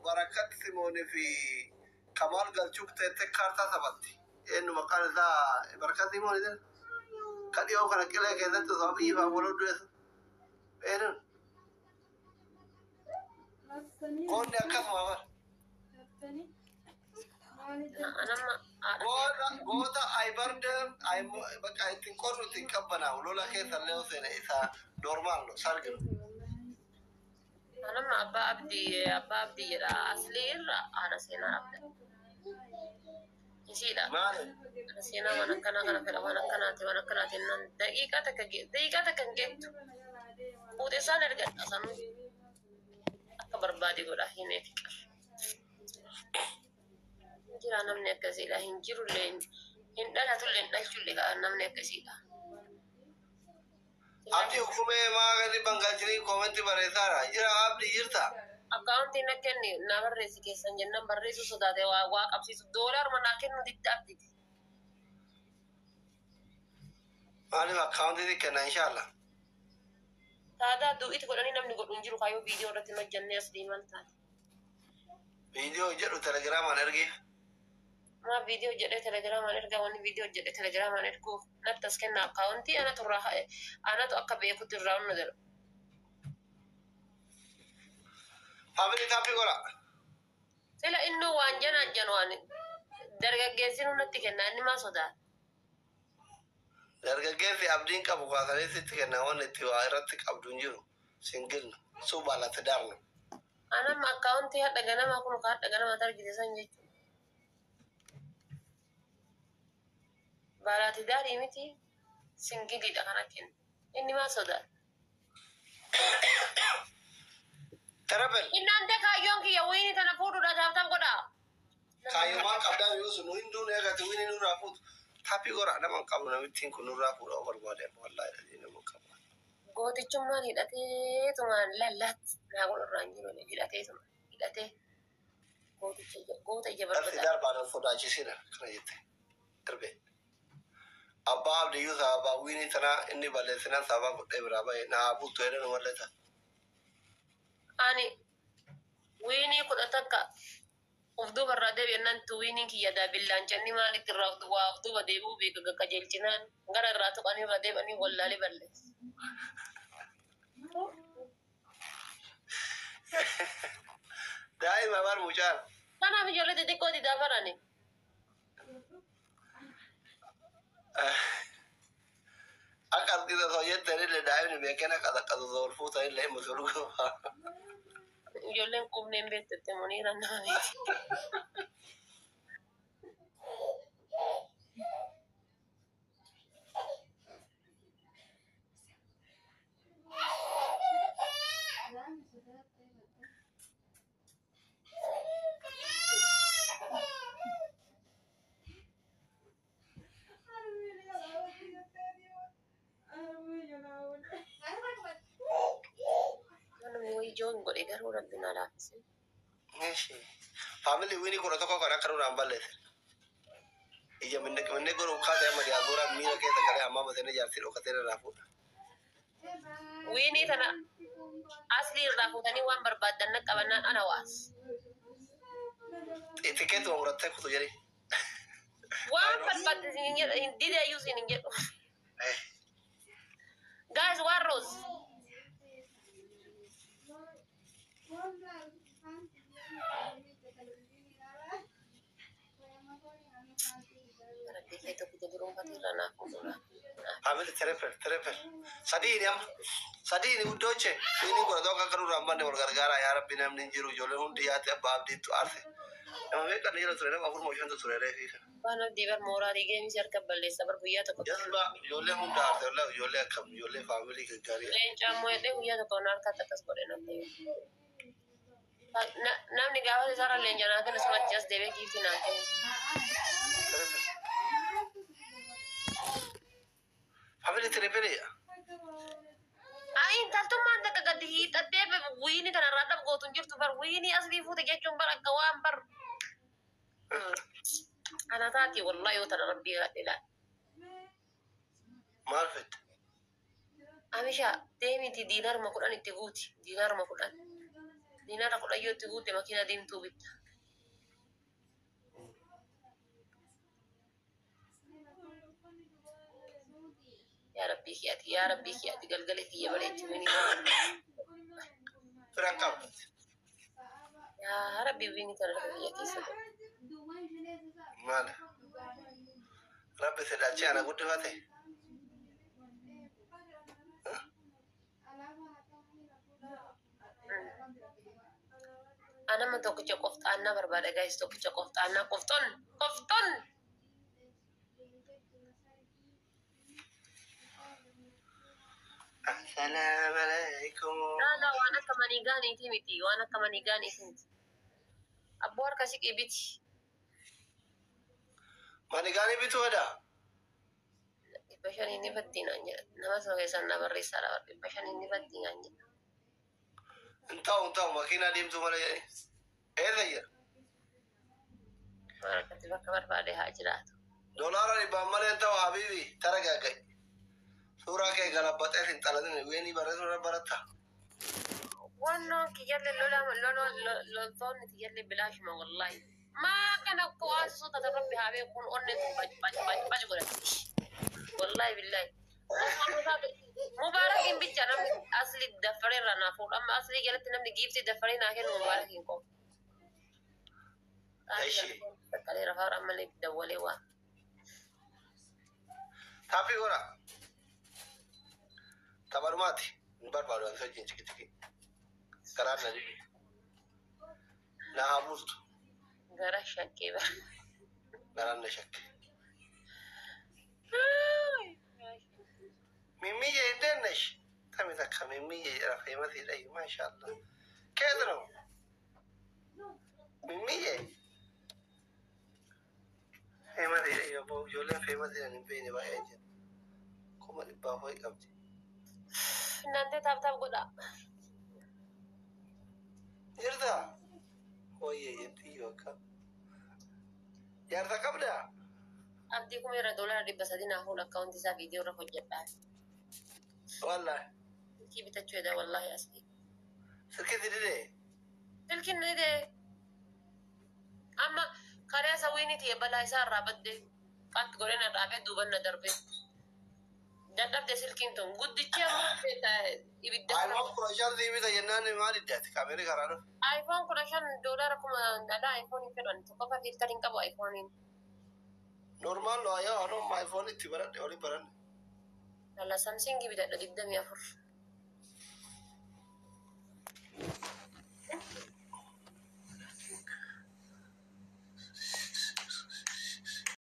Barakat Simoonii fi Kamaal Galchuu teettee kaartaa taphatti. Eenyu maqaan isaa Barakat Simoon jedhama. Kan dhiyoo kana qilee keessatti osoo biyyi faa wal du'e. Eenyuun goonni akkasuma bara. Anamma haadha Goota goota aybardan bakka ittiin qorru ittiin qabbanaa'u lola keessa illee yoo seene isaa normaal no sarginu. Anamma abbaa abdii jedha aslii irra haadha seenaa abda. Isiidha. Maali? Haadha seenaa waan akkanaa kana fedha waan akkanaati waan akkanaati naan daqiiqaa takka daqiiqaa takka hin geettu. Fuute isaan ergadha sanuu akka barbaade godha hinee fiqir. Hin jira namni akkasiidha hin jirullee hin dhalatullee hin dhalchullee ka'a namni akkasiidha. Abdii hukumee maa gadi bangalchirii koomentii barreessaadha. Jira abdii jirta? Akkaawuntiin na kenni na barreessi keessan jennaan barreessuu sodaate waa waa qabsiisu doolaaruma naa kennu didda abditi. Maaliif akkaawuntii kenna inshaallah. Taadaa duu'iti godhanii namni godhu hin jiru kaayyoo viidiyoo irratti hin hojjennee as deeman taate. Viidiyoo jedhu telegiraamaan ergiif. Maa viidiyoo jedhee telegiraamaan ergaa wanni viidiyoo jedhee telegiraamaan erguuf natti as kenna akkaawuntii anatu irraa anatu akka beekutti irraa hunna jedhu. Faamilii taappii godha. Sila innuu waan janaan januwaan dargaggeessinuu natti kenna inni maa sodaata. Dargaggeessi abdiin qabu kaasanii sitti kenna waan itti waa irratti qabdu hin jiru. Singil suuba lati daarnu. Anamma akkaawuntii hadha ganama kun ka hadha ganama argite san jechuudha. Baalaati daarii miti singiliidha kana kenna. Inni maa sodaata. Terabel Innaan kaayyoon kiyya wiini tana fuudhuudha taaftaaf godhaa. kaayyummaan qabdaa yoo sun hunduu eegate wini nurraa fuutu. Taappii godha nama hin qabu namittiin kun nurraa fuudha oo barbaade wallaahi nama hin qabu. Gootichummaan hidhateetumaan lallaatti naa godhu irraa hin jiru hidhateetumaan hidhatee gooticha goota ija Lafti barbaadaa. darbaan sodaachisina kana jette. Darbe. Abbaa abdiyyuu sababaa wiini tanaa inni balleessinaan sababaa godhee biraa bahe naa bultu jedhan mallee ta'a. Ani wiinii 11 of duuba irraa deebi'annaan tu wiiniin kiyya daabillaan jenni maalitti irraa of waa of duuba deebi'uu beeka qajeelchinaan gara irraa tuqanii irra deebi'anii wallaalee balleessa. Daa'ima bar mucaan. Kanaaf ijoollee xixiqqoo didaa barani. Akka argita osoo jettan illee daa'imni beekeen akka dhaqqatu osoo ol fuutan illee hin musuluu qaba. Ijoolleen qubneen beektu muniira nama beekti. Namni wayii joon godhe garuu rabbi na laaffise. Faamilii wiini 11 kan akka nurraan balleesse. Ija minne minne godhu kaasee amma diyaasooraa miira keessa galee hammaa maseenee jaartii dhokatee irraa fuudha. Wiinii tana aslii irraa fuutanii waan barbaaddan na qabannaan ana waas. Tikeetuma murattee kutu jedhi. Waan barbaadde siin hin jedhu hin dide iyyuu siin hin jedhu. Guys, waan rose. Rabbi kee tokko jiruun irraa naaf fuudhuudha. Faamilii terepel terepel. Sadiini amma. Sadiini guddooche. Wiini 11 akka nurraan banne wal gargaaraa yaa rabbi namni hin jiru ijoolleen hundi yaate abbaa abdiittu aarse. Nama meeqa ni jira ture nama afur moo shantu ture reefii kana. Waan abdii bar mooraalii geemisi harka balleessa bar guyyaa tokko. Jazba ijoollee hunda aarse wallahi ijoollee akkam ijoollee faamilii gaggaarii. Leencaan moo jedhee guyyaa tokko na harkatti akkas godhe natti. Namni gaafa isaarra leenca naa kenna sun achi as deebi'ee giiftii naa kenna. Terepel. Faamilii terepeliidha. Ayi intaltummaan takka gadi hiixattee wiini tanarraa dhabgootu hin jirtu bar wiinii aslii fuute jechuun bar akka waan bar. Ana taati wallahi yoo tana rabbii gaadhe ilaali. Maal fette? Amisha deemiti diinaaruma 10 itti guuti diinaaruma 10. Diinaara 10 yoo itti guute makiina diimtuu bitta. Yaa Rabbii kiyyaati, yaa Rabbii kiyyaati, galgala kiyya bareechi winii. Firan qabdu. Yaa Rabbii, winii kana lafa kiyya keessa godhu. Maali? Rabbi si dhalchee ana guddifate. Anama tokkicha qofxaannaa barbaada, guys, tokkicha qofxaannaa, qofxon qofxon. Assalaamu alaikum. Laa, waan akka manigaaniiti miti, waan akka manigaaniiti miti. Abboo, harka siqii biti. Manigaanii bituu fedha? 500 ni battiinaan jedha. Nama sana keessaan na barreessaa, 500 ni battiinaan jedha. Hin ta'u, hin ta'u, makiinaa deemtuu malee jedhani. Eessa jira? Maal bakka barbaade haa jiraatu. $100 malee hin ta'u, habiibi, taragaagga'i. Suuraa kee galabbaxee hin xalatin weenii barreessuu irra baratta. Wannoon kiyyallee loltoonni kiyyallee bilaashuma, wallahi. Maa kana kuwaasisuu tata, rabbi haa beekuun onnee tun bac bac bac bac godhatti. Wallahi billahi. Mubaarakiin bicha namni asli daffaree irraa naa fuudhu, amma asli jalatti namni giiftii daffaree naa kennu mubaarakiin qofa. Eshi. Saqqalee rafaa ammallee dawwalee waa. Taappii godha. Tapharumaati. Hin barbaadu ani wajjin cikiciki. Karaan na dhibi. Na haa buustu. Gara shakkee bara. Garaan na shakke. Mimmiyyee hin deemnesh. Tami takka mimmiyyee jedha feemasiidha, maashaallah. Keessa ነው? Mimmiyyee. Feemasiidha, obbo, ijoolleen feemasiidhaan hin beekne baay'ee jira. 100,000 ho'i qabdi. እናንተ tap tap godha. Jirta? Hoyyee jetti akka. Jaarsa qabdaa? Abdii kuma irra $300 naa fuudha, akkaawunti isaa viidiyoo irra hojjedhaa. Wallahi. Silkii bitachuu jedha, wallahi asli. Silkii si didee? Silkiin ni dee. Amma karaa isa wiiniti balaa isaa irraa badde qaatti godhee na dhaabee duuban na darbe. Dadhabde silkiin tun guddichi ammoo ibidda kana. iPhone 15 sii bita jennaan maal iddaati? Kaameerii karaa dhufe. iPhone 15 doolaara kuma dhala iPhone hin fedhan, tokkoffaa filter hin qabu iPhoneiin. Normal no ayaa anuma iPhone itti baradhe olii baranne. Dhala Samsung bitadha 24.